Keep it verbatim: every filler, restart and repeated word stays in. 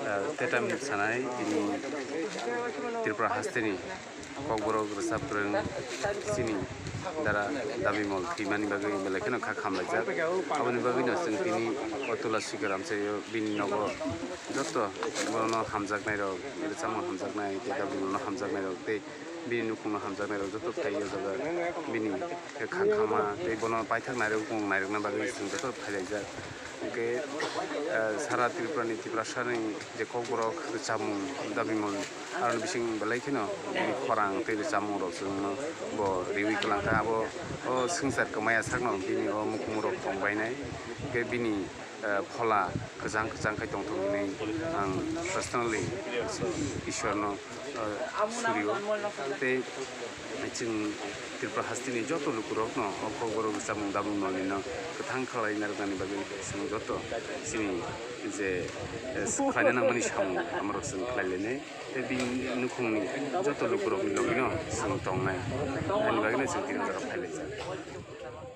Ah, tetam sanai tini Tripura hasteni kokborok rwchapkwrwng chini dara Dabimol thwimani bagwi belai kheno kha khamlaijak. Aboni bagwino chwng tini o Tulasi Garamsaio bini nogo joto bono hamjaknairok, rwchapmung hamjaknai tei Dabimolno hamjaknairok tei bini nukhungno hamjaknairok joto phai o jaga bini khangkhama tei bono paithak nairok bung nairokna bagwi chwng joto phailaijak. Hwnkhe, eh, sara Tripurani, Tiprasani je kokborok rwchapmung Dabimol aroni bising belai kheno bini khorang tei rwchapmungrok chwngno bo riwi kwlangkha. Abo o swngchar kwmaya sakno bini o mukhumurok tongbainai. Hwnkhe bini eh, phola kwchang kwchang khe tongthok hinwi ang personally Ishwarno, eh, surio. Tei chwng Tripura hasteni joto lukurokno o kokborok rwchapmung Dabimolnino kwthang khlai narwknani bagwi chwng joto chini je, eh, khlaina nangmani samung amorok chwng khlai lainai. Tei bini nukhungni joto lukurokni logino chwng tongnai. Ani bagwino chwng tini jora phailaijak.